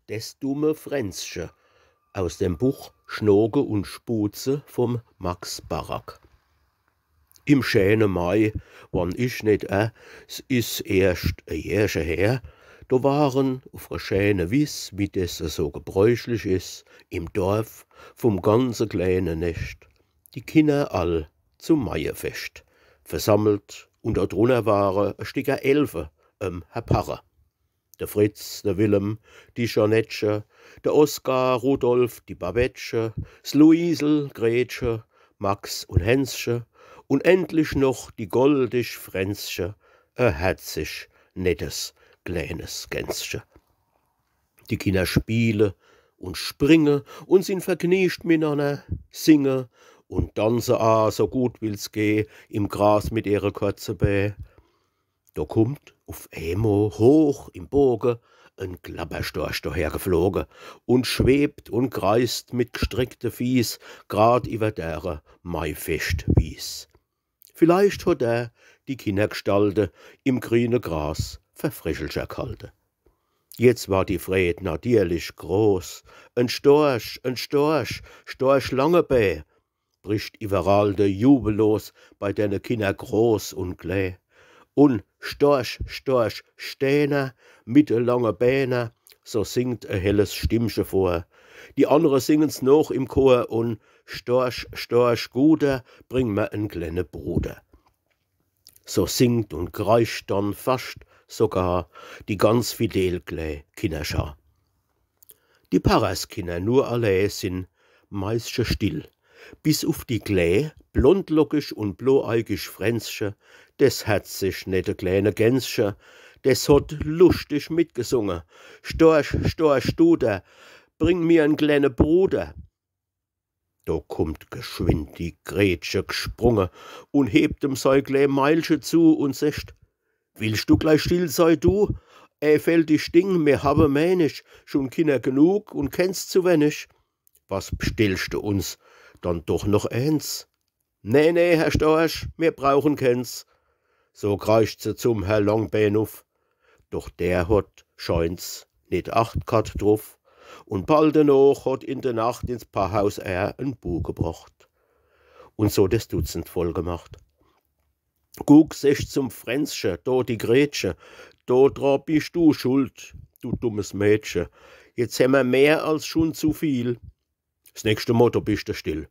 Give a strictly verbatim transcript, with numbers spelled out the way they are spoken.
Des dumme Fränzche aus dem Buch Schnoke un Schbuhze vum Max Barack. Im schäne Mai, wann ich net irr, s is erscht e Jährche her, do waren uf re schäne Wiss, wie des so gebräuchlich is, im Dorf vum ganze kläne Nescht die Kinner all zum Maiefescht versammelt, un do drunner ware e Sticker Elfe em Herr Parre. De Fritz, de Willem, die Jeanettche, de Oskar, Rudolf, die Babettche, s Luisel, Gretche, Max un Hänsche un endlich noch die goldisch Fränzche, e herzig, nettes, klänes Gänsche. Die Kinner spiele un springe un sin vergniecht minanner, singe un danze a, so gut wie's geh, im Gras mit ihre korze Bä. Do kummt uf eemo hoch im Boge en Klapperstorch doher gefloge un schwebt un kreist mit gstreckte Fieß grad iwwer dere Maifeschtwies. Vielleicht hot er die Kinnergstalte im griene Gras fer Frischelcher ghalte. Jetzt war die Freed natierlich groß. En Storch, en Storch, Storch Langebä, bricht iwwerall de Jubel los bei dene Kinner groß un klä. Un Storch, Storch, Steener mit de lange Beener, so singt e helles Stimmche vor. Die annere singen's noch im Chor un Storch, Storch, Guter, bring mer en klenne Bruder. So singt un kreischt dann fascht sogar die ganz fidel klä Kinnerschar. Die Parrerskinner nur allee sin meische still, bis uf die klä, blondlockisch un bloeigisch Fränzche, des herzig nette kläne Gänsche, des hot luschtig mitgesunge: Storch, Storch, Duder, bring mir en klenne Bruder. Do kummt geschwind die Gretche gsprunge un hebt em sei klä Meilche zu un secht: Willst du gleich still sei, du? Ä fällt dich Ding, mir hawe, meen ich, schun Kinner genug un kenns zu wennig. Was bstellst du uns dann doch noch eens? Nee, nee, Herr Storch, mir brauchen kens. So kreischt se zum Herr Langbeen uf. Doch der hot, scheint's, nit acht ghat druf, un bald denoch hot in de Nacht ins Parrhaus er en Bu gebrocht un so des Dutzend voll gemacht. Guck, secht zum Fränzche, do die Gretche, do dra bischt du schuld, du dummes Mädche. Jetzt hämmer mehr als schun zu viel. S nächste Mol, do bischt de still.